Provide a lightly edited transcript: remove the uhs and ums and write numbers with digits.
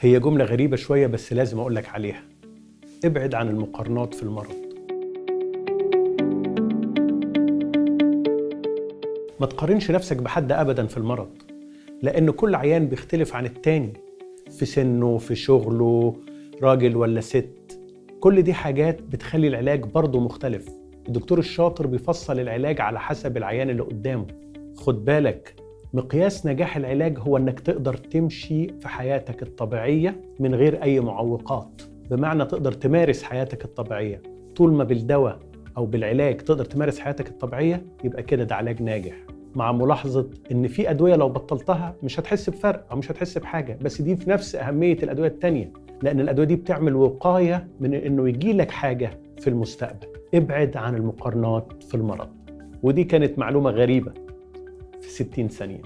هي جملة غريبة شوية بس لازم أقولك عليها. ابعد عن المقارنات في المرض. ما تقارنش نفسك بحد أبدا في المرض، لأن كل عيان بيختلف عن التاني في سنه، في شغله، راجل ولا ست. كل دي حاجات بتخلي العلاج برضه مختلف. الدكتور الشاطر بيفصل العلاج على حسب العيان اللي قدامه. خد بالك، مقياس نجاح العلاج هو انك تقدر تمشي في حياتك الطبيعية من غير أي معوقات، بمعنى تقدر تمارس حياتك الطبيعية. طول ما بالدواء أو بالعلاج تقدر تمارس حياتك الطبيعية يبقى كده ده علاج ناجح. مع ملاحظة إن في أدوية لو بطلتها مش هتحس بفرق أو مش هتحس بحاجة، بس دي في نفس أهمية الأدوية التانية، لأن الأدوية دي بتعمل وقاية من إنه يجيلك حاجة في المستقبل. ابعد عن المقارنات في المرض. ودي كانت معلومة غريبة في 60 ثانية.